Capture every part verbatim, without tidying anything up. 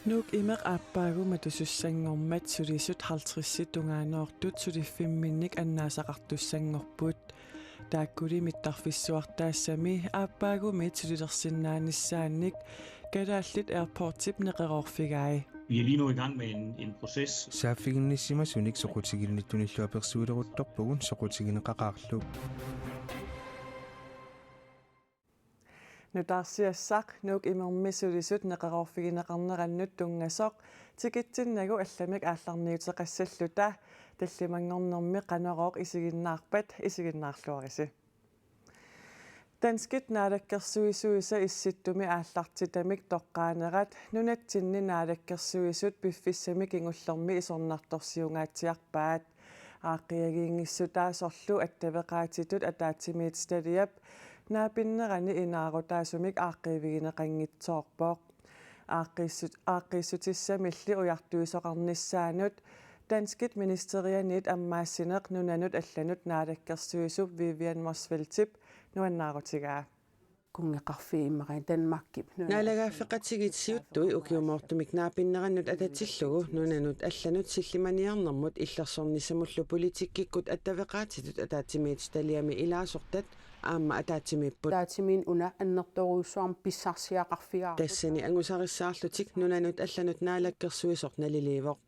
Nuuk imeq aappaagu matusussanngormat sulisut halvtredsit tungaanoortut suliffimminnik annaasaqartussanngorput. Taakkuli mittarfissuartaassami aappaagumiit sulilersinnaanissaannik Kalaallit Airportip neqeroorfigai. Vi er lige nu i gang med en, en proces. Saaffiginnissimasunik soqutiginit tunillu apersuileruttorpugut soqutigineqaqaarlu. Nutaarsiassaq Nuuk imermi sulisut neqeroorfigineqarnerannut tunngasoq tikitsinnagu allamik aallarniuteqassalluta, tallimanngornermi Qanorooq isiginnaarpat isiginnaarluarisi. Danskit naalakkersuisuisa Issittumi aallartitamik toqqaanerat nunatsinni naalakkersuisut piffissami kingullermi isornartorsiungaatsiarpaat. Aaqqiagiinngissutaasorlu attaveqaatitut ataatsimiititaliap naapinnerani inaarutaasumik aaqqiivigineqanngitsoorpoq. Aaqqiissut-, aaqqiissutissamilli ujartuisoqarnissaanut danskit ministerianiit ammaassineq nunanut allanut naalakkersuisup Vivian Motzfeldtip nuannaarutigaa. Kunngeqarfii immaqa Danmarkip nuna- Naalagaaffeqatigiit siuttui ukiumoortumik naapinnerannut atatillugu nunanut allanut sillimaniarnermut illersornissamullu politikkikkut attaveqaatitut ataatsimiititaliami ilaasortat aamma ataatsimiipput. Ataatsimiinneq una annertoorujussuarmik pissarsiaqarfigaarput. Tassani angusarissaarlutik nunanut allanut naalakkersuisoq naliliivoq.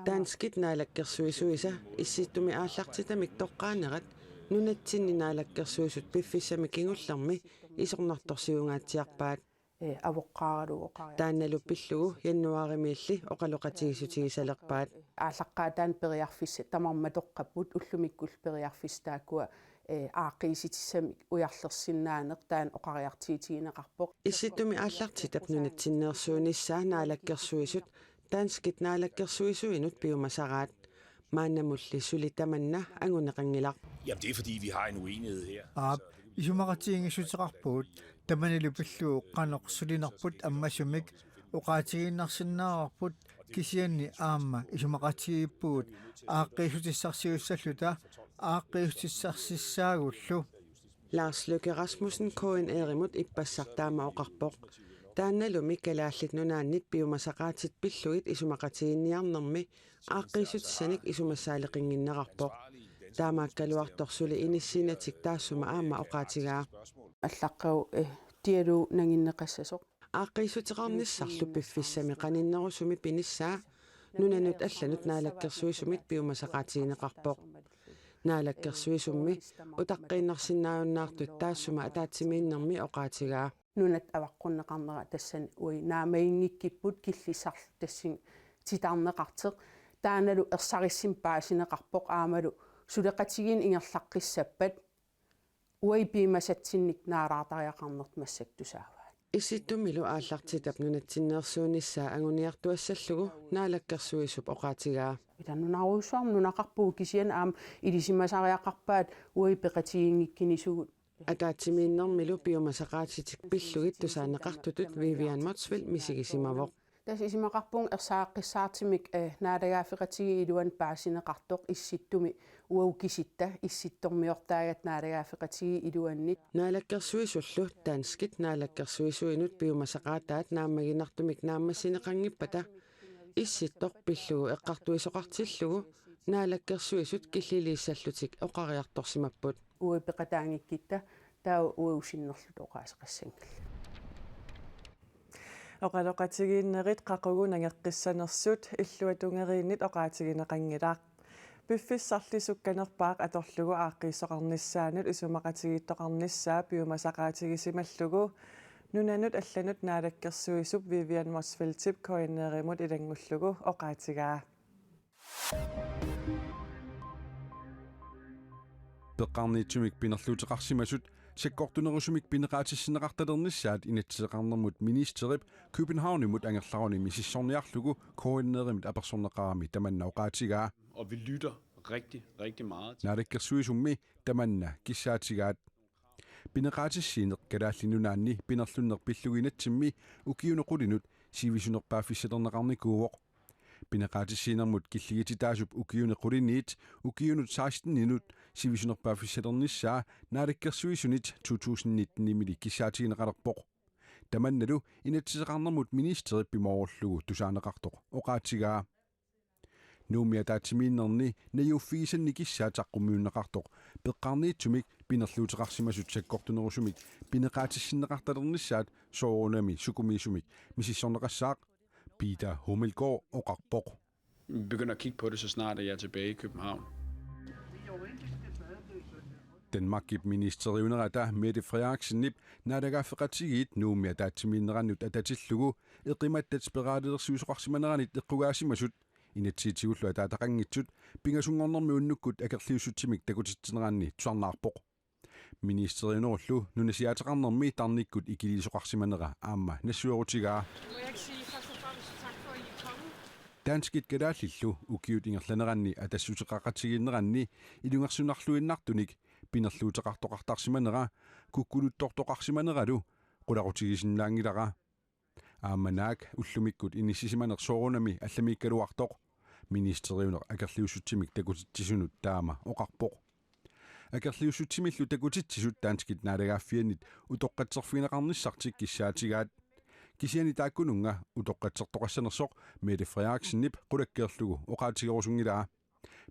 Danskit naalakkersuisuisa Issittumi aallartitamik toqqaanerat nunatsinni naalakkersuisut piffissami kingullermi isornartorsiungaatsiarpaat. Eh, avoqqaaralugu oqariar- Taannalu pillugu januaarimiilli oqaloqatigiissutigisalerpaat. Aallaqqaataani periarfissat tamarmik matoqqapput, ullumikkullu periarfissat taakkua, eh, aaqqiissutissamik ujarlersinnaaneq taanna oqariartuutigineqarpoq. Issittumi aallartitap nunatsinneersuunissaa naalakkersuisut danskit naalakkersuisuinut piumasaraat. Maannamulli suli tamanna anguneqanngilaq. Jamen, det er, fordi vi har en uenighed her. Aap, isumaqatigiinngissuteqarpugut, tamanilu pillugu qanoq sulinerput ammasumik oqaatigiinnarsinnaavarput, kisianni aamma isumaqatigiippugut aaqqiissutissarsiussalluta aaqqiissutissarsissaagullu. Lars Løkke Rasmussen K N R-imut ippassaq taama oqarpoq. Taannalumi Kalaallit Nunaannit piumasaqaatit pillugit isumaqatigiinniarnermi aaqqiissutissanik isumassaaleqinnginnerarpoq. Taamaakkaluartoq suli inissiinatik taassuma aamma oqaatigaa. Allaqqavoq, eh, dialog nanginneqassasoq. Aaqqiissuteqarnissarlu piffissami qaninnerusumi pinissaa nunanut allanut naalakkersuisumit piumasaqaatigineqarpoq. Naalakkersuisummi utaqqiinnarsinnaajunnaartut taassuma ataatsimiinnermi oqaatigaa. Nunat avaqqunneqarnera tassani uagut naammaginngikkipput killissarlu tassani titarneqartoq. Taannalu ersarissummik paasineqarpoq aammalu suleqatigiinneq ingerlaqqissappat uagut piumasatsinnik naalaartariaqarneq massakkut tusaavaat. Issittumilu aallartitap nunatsinneersuunissaa anguniartuassallugu naalakkersuisup oqaatigaa. Ila nunarujussuarmik nunaqarpugut kisianni aamma ilisimasariaqarpaat uagut peqatigiinngikkunisugut. Ataatsimiinnermilu piumasaqaatitik pillugit tusaaneqartutut Vivian Motzfeldt misigisimavoq. Tassa isumaqarpunga ersaaqqissaartumik, eh, naalagaaffeqatigiit iluanni paasineqartoq Issittumi uagut kisitta issittormiortaagatta naalagaaffeqatigiit iluannit. Naalakkersuisullu danskit naalakkersuisuinut piumasaqaataat naammaginartumik naammassineqanngippata Issittoq pillugu eqqartuisoqartillugu naalakkersuisut killiliissallutik oqariartorsimapput. Uagut peqataanngikkutta taava uagut sinnerluta oqaaseqassanngillat. Oqaloqatigiinnerit qaqugu nangeqqissanersut illuatungeriinnit oqaatigineqanngilaq. Piffissarli sukkanerpaaq atorlugu aaqqiissoqarnissaanut isumaqatigiittoqarnissaa piumasaqaatigisimallugu nunanut allanut naalakkersuisup Vivian Motzfeldtip K N R-imut ilanngullugu oqaatigaa. Peqqarniitsumik pinerluuteqarsimasut sakkortunerusumik pineqaatissinneqartalernissaat inatsiseqarnermut ministerip Københavnimut angerlaruni misissorniarlugu K N R-imit apersorneqarami tamanna oqaatigaa. Og vi lytter rigtig, rigtig meget til. Naalakkersuisummi tamanna kissaatigaat. Pineqaatissiineq Kalaallit Nunaanni pinerlunneq pillugu inatsimmi ukiunut qulinut sivisunerpaaffissalerneqarnikuuvoq. Pineqaatissiinermut killigititaasup ukiuni quliniit ukiunut seksteninut sivisunerpaaffissalernissaa Naalakkersuisunit to tusind nittenimili kissaatigineqalerpoq. Tamannalu inatsiseqarnermut ministeri pimoorullugu tusaaneqartoq oqaatigaa. Nuummi ataatsimiinnerni najuuffigisanni kissaat saqqummiunneqartoq peqqarniitsumik pinerluuteqarsimasut sakkortunerusumik pineqaatissinneqartalernissaat soorunami sukumiisumik misissorneqassaaq, Peter Hummelgaard oqarpoq. Vi begynder at kigge på det, så snart at jeg er tilbage i København. Danmarkip ministeriunerata Mette Frederiksenip naalagaaffeqatigiit Nuummi ataatsimiinnerannut atatillugu eqimattat spiraalilersuisoqarsimaneranit eqqugaasimasut inatsisitigullu ataataqanngitsut pingasunngornermi unnukkut akerliussutsimik takutitsineranni tusarnaarpoq. Ministeriunerullu nunasiaateqarnermi tarnikkut ikiliisoqarsimanera aamma nassuerutigaa. Må jeg ikke sige først og fremmest tak for, at I er kommet? Danskit kalaallillu ukiut ingerlaneranni atassuteqaqatigiinneranni ilungersunarluinnartunik pinerluuteqartoqartarsimanera kukkuluttortoqarsimaneralu qularutigisinnaaginngilara. Aamma naak ullumikkut inissisimaneq soorunami allamiikkaluartoq, ministeriuneq akerliussutsimik takutitsisunut taama oqarpoq. Akerliussutsimillu takutitsisut danskit naalagaaffiannit utoqqatserfigineqarnissartik kissaatigaat. Kisianni taakkununnga utoqqatsertoqassanersoq Mette Frederiksenip qulakkeerlugu oqaatigerusunngilaa.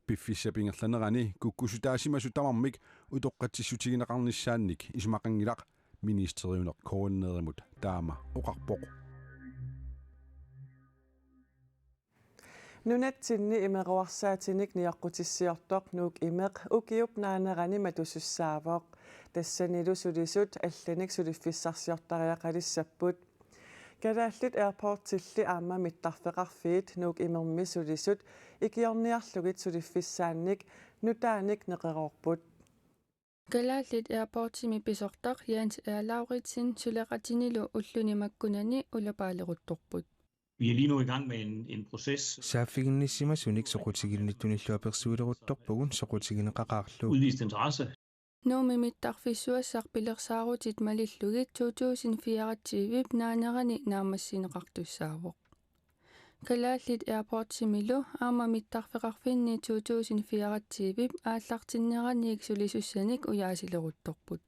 Piffissap ingerlanerani kukkussutaasimasut tamarmik utoqqatsissutigineqarnissaannik isumaqanngilaq, ministeriuneq K N R-imut taama oqarpoq. Nunatsinni imeruersaatinik nioqqutissiortoq Nuuk Imeq ukiup naanerani matusussaavoq. Tassanilu sulisut allanik suliffissarsiortariaqalissapput. Kalaallit Airportsilli aamma mittarfeqarfiit Nuuk Imermi sulisut ikiorniarlugit suliffissaannik nutaanik neqeroorput. Kalaallit Airportsimi pisortaq Jens R. Lauritsen suleqatinilu ulluni makkunani ulapaaleruttorput. Vi er lige nu i gang med en, en proces. Saaffiginnissimasunik soqutiginnittunillu apersuileruttorpugut soqutigineqaqaarlu. Udvist interesse. Nuummi mittarfissuassaq pilersaarutit malillugit to tusind fireogtyve-p naanerani naammassineqartussaavoq. Kalaallit Airportsimilu aamma mittarfeqarfinni to tusind fireogtyve-p aallartinneraniit sulisussanik ujaasileruttorput.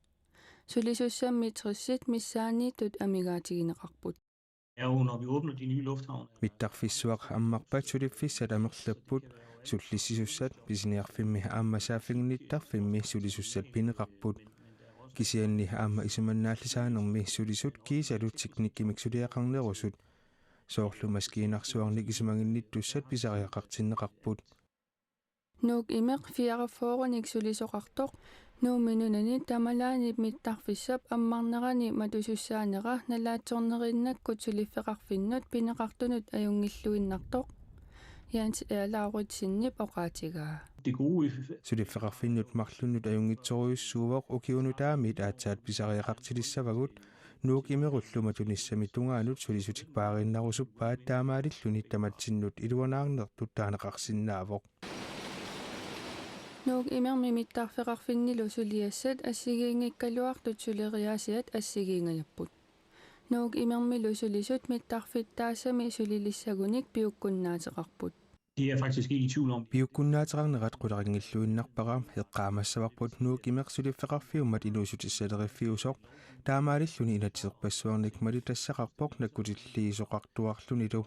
Sulisussammi tressit missaanniittut amigaatigineqarput. Er jo, når vi åbner de nye lufthavne. Mittarfissuaq ammarpat suliffissat amerlapput, sullissisussat pisiniarfimmi aamma saaffiginnittarfimmi sulisussat pineqarput. Kisianni aamma isumannaallisaanermi sulisut kiisalu teknikkimik suliaqarnerusut, soorlu maskiinarsuarnik isumaginnittussat pisariaqartinneqarput. Nuuk Imeq fireogfyrrenik sulisoqartoq Nuummi nunani tamalaanip mittarfissap ammarnerani matusussaanera nalaatsorneriinnakkut suliffeqarfinnut pineqartunut ajunngilluinnartoq Jens R. Lauritsenip oqaatigaa. Det gode Suliffeqarfinnut marlunnut ajunngitsorujussuuvoq, ukiunut aamit aatsaat pisariaqartilissavagut. Nuuk Imerullu matunissami tungaanut sulisutik paariinnarusuppaat, taamaalilluni tamatsinnut iluanaarnertut taaneqarsinnaavoq. Nuuk Imermi mittarfeqarfinnilu suliassat assigiinngikkaluartut suleriaasiat assigiingajapput. Nuuk Imermilu sulisut mittarfittaassami sulilissagunik piukkunnaateqarput. Det er jeg faktisk ikke i tvivl om. Piukkunnaateqarnerat qularinngilluinnarpara. Eqqaamassavarput Nuuk Imeq suliffeqarfiummat inuussutissaleriffiusoq, taamaalilluni inatsiserpassuarnik malitassaqarpoq nakkutilliisoqartuarlunilu.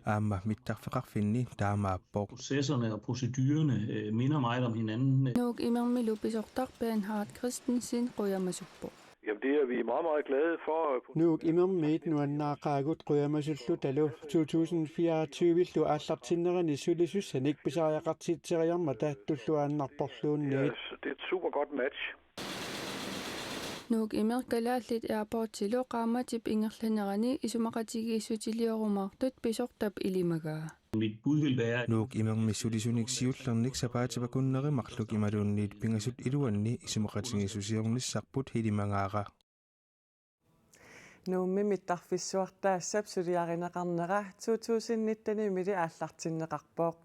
Aamma mittarfeqarfinni taamaappoq. Processerne og procedurerne øh, minder meget om hinanden. Nuuk Imermilu pisortaq Bernhard Christensen qujamasuppoq. Jamen det er vi meget, meget glade for. Nuuk Imermiit nuannaaqaagut, qujamasullutalu to tusind fireogtyve-llu aallartinnerani sulisussanik pisariaqartitseriarmata tulluaannarporluunniit. Yes, det er et super godt match. Nuuk Imeq Kalaallit Airportsilu qaammatip ingerlanerani isumaqatigiissutiliorumaartut pisortap ilimagaa. Mit bud vil være, at Nuuk Imermi sulisunik siullernik sapaatip akunneri marluk imaluunniit pingasut iluanni isumaqatigiissusiornissarput ilimagaara. Nuummi mittarfissuartaassap suliarineqarnera to tusind nitten-imili aallartinneqarpoq.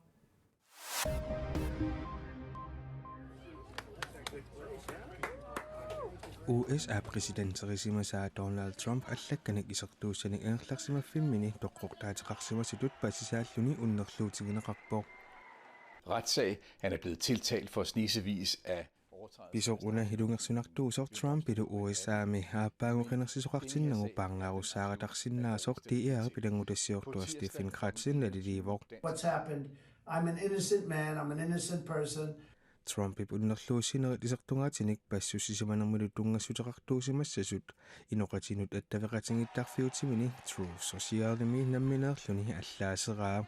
U S A-præsidenterisimasaa Donald Trump allakkanik isertuussanik angerlarsimaffimmini toqqortaateqarsimasutut pasisaalluni unnerluutigineqarpoq. Retssag. Han er blevet tiltalt for snesevis af Pisoq una ilungersunartuusoq Trumpilu U S A-mi aappaagu qinersisoqartinnagu paarnaarusaaratarsinnaasoq D R-ip ilanngutassiortua Stephen Kratichsen naliliivoq. What's happened? I'm an innocent man, I'm an innocent person. Trumpip unnerluussinerit isertugaatinik passussisimanermilu tunngassuteqartuusimassasut inoqatinut attaveqatigiittarfiutimini Truth Socialimi nammineerluni allaaseraa.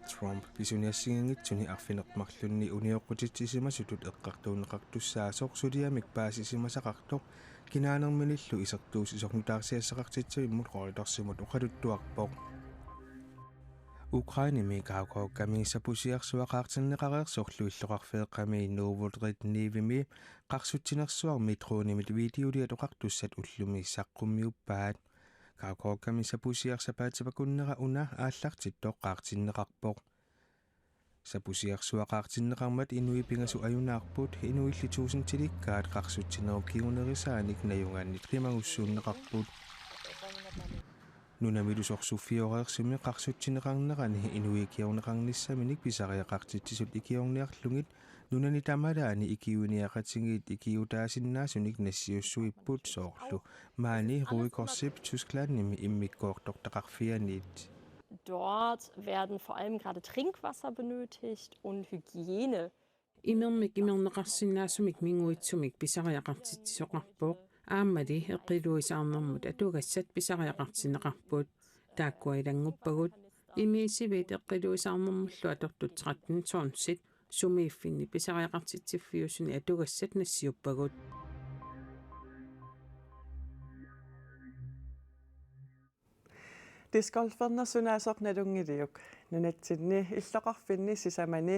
Trump pisuni assigiinngitsuni arfineq-marlunni unioqqutitsisimasutut eqqartuunneqartussaasoq suliamik paasisimasaqartoq kinaanerminillu isertuussisoq nutaarsiassaqartitsivimmut Reutersimut oqaluttuarpoq. Ukrainemi Kharkovkami sapusiarsuaqaartinneqareersorlu illoqarfeeqqami Novorednevimi qarsutsinersuarmi dronimit videoliat oqartussat ullumi saqqummiuppaat. Kharkovkami sapusiaq sapaatip akunnera una aallartittoq qaartinneqarpoq. Sapusiarsuaqaartinneqarmat inuit pingasut ajunaarput, inuilli tuusintilikkaat qarsutsinerup kingunerisaanik najugaannit qimagussuunneqarput. Nunamilu sorsuffioreersumi qarsutsineqarnerani inuit ikiorneqarnissaminik pisariaqartitsisut ikiorniarlugit nunani tamalaani ikiuiniaqatigiit ikiuutaasinnaasunik nassiussuipput soorlu maani Røde Korsip Tysklandimi immikkoortortaqarfianit. Dort werden vor allem gerade Trinkwasser benötigt und Hygiene. Imermik imerneqarsinnaasumik minguitsumik pisariaqartitsisoqarpoq. Aammali eqqiluisaarnermut atugassat pisariaqartinneqarput. Taakkua ilannguppagut. Emiisivit eqqiluisaarnermullu atortut tretten tonsit sumiiffinni pisariaqartitsiffiusuni atugassat nassiuppagut. Discgolferneq sunaasoq nalunngiliuk? Nunatsinni illoqarfinni sisamani,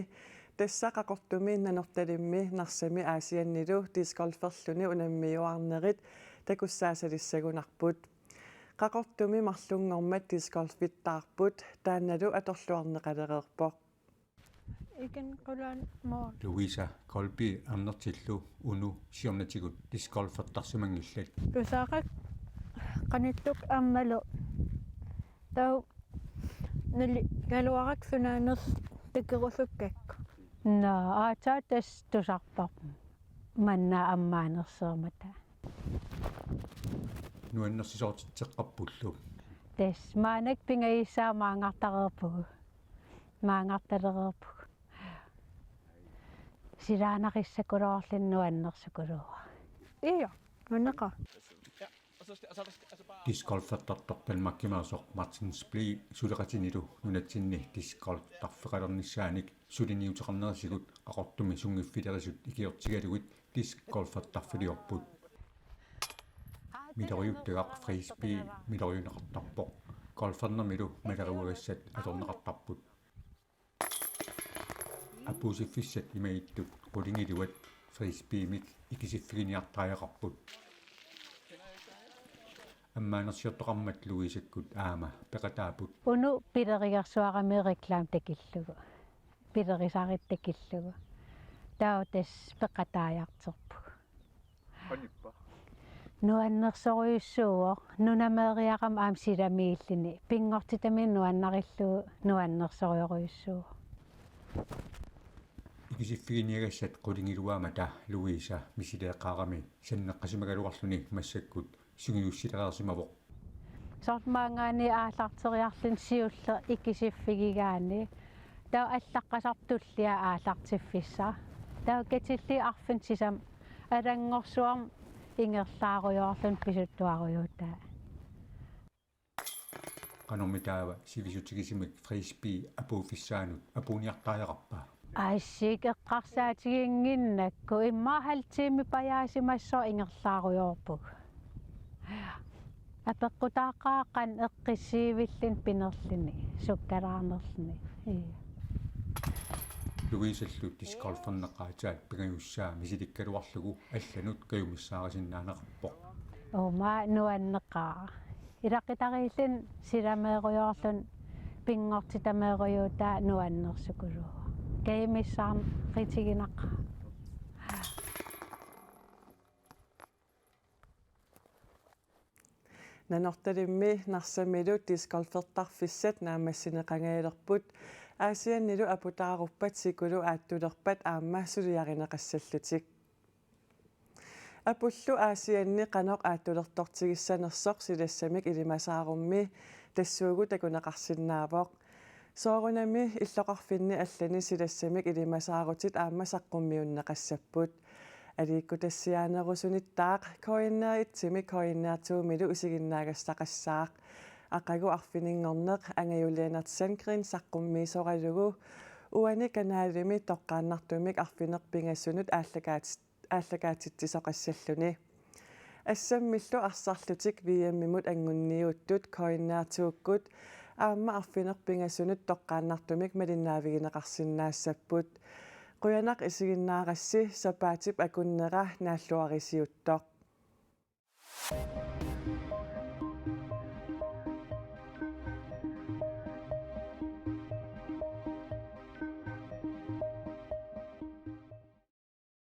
tassa Qaqortumi, Nanortalimmi, Narsami Aasiannilu discgolferluni unammiuaarnerit takussaasalissagunarput. Qaqortumi marlunngormat discgolfittaarput, taannalu atorluarneqalereerpoq. Iken qulan moor. Louisa Kolby annertillu Unu siornatigut discgolfertarsimanngillat. Tusaqak qanittuk aammalu. Tau nali galuarak sunaanersoq takerusukkakku. Naa, aatsaat tassa tusarparput. Manna ammaanerseermata. Nuannersisoortitseqqappullu. Tassa maannakkut pingajussaat maanngartareerpugut. Maanngartalereerpugut. Silaannarissakuluarluni nuannersukuluuara. Io, nuanneqaaq. Discgolfertartoq Danmarkimeersoq Martin Spliet suleqatinilu nunatsinni discgolfertarfeqalernissaanik suliniuteqarnerisigut Qaqortumi sunngiffilerisut ikiortigalugit discgolfertarfiliorput. Miloriuttagaq frisbee miloriunneqartarpoq. Golfernermilu maleriuagassat atorneqartarput. Apuussiffissat imagittut qulingiluat frisbeemik ikisiffiginiartariaqarput. Ammaanersiortoqarmat Louisakkut aamma peqataapput. Unu pilerigersuarami reklame takillugu. Pilerisarit takillugu. Taava tassa peqataajartorpugut. Qanippa? Nuannersorujussuuvoq, nunameeriarami aamma silamiilluni, pinngortitami nuannarillugu nuannersorujorujussuuvoq. Ikisiffiginiagassat qulingiluaammata Louisa misileeqqaarami sanneqqusimagaluarluni massakkut sungiussilereersimavoq. Soorlu maanngaanniit aallarteriarluni siulleq ikisiffigigaanni. Taava allaqqasartut tulliat aallartiffissaq. Taava katillugit arfineq-sisamat alanngorsuarmik ingerlaarujoorluni pisuttuarujuutaa. Qanormi taava sivisutigisumik frisbee apuuffissaanut apuunniartariaqarpa? Assut eqqarsaatiginnginnakku, immaqa halv time pajaasimassaaq ingerlaarujoorpugut. Apeqqutaaqqaara qanoq eqqissiivilluni pinerluni, sukkalaarnerluni. Ii. Louisallu discgolferneq aatsaat pingajussaa misilikkaluarlugu allanut kajumissaarisinnaaneqarpoq. Uuma nuanneqaaq. Ilaquttariilluni silameerujoorluni pinngortitameerujuutaa nuannersukuluuvoq. Kajumissaaritiginaqaaq. Nanortalimmi Narsamilu discgolfertarfissat naammassineqangaalerput. Aasiannilu aputaaruppat sikulu aattulerpat aamma suliarineqassallutik. Apullu Aasianni qanoq aattulertortigissanersoq silassamik ilimasaarummi tassuugu takuneqarsinnaavoq. Soorunami illoqarfinni allani silassamik ilimasaarutit aamma saqqummiunneqassapput. Aliikkutassiaanerusunittaaq K N R et-imi K N R to-milu isiginnaagassaqassaaq. Aqagu arfininngorneq Angajulianat Sandgreen saqqummiisoralugu uani kanalimi toqqaannartumik arfineq-pingasunut aallakaat-, aallakaatitsisoqassalluni. Assammillu arsarlutik V M-imut angunniuttut K N R to-kkut aamma arfineq-pingasunut toqqaannartumik malinnaavigineqarsinnaassapput. Qujanaq isiginnaarassi, sapaatip akunnera naalluarisiuttoq.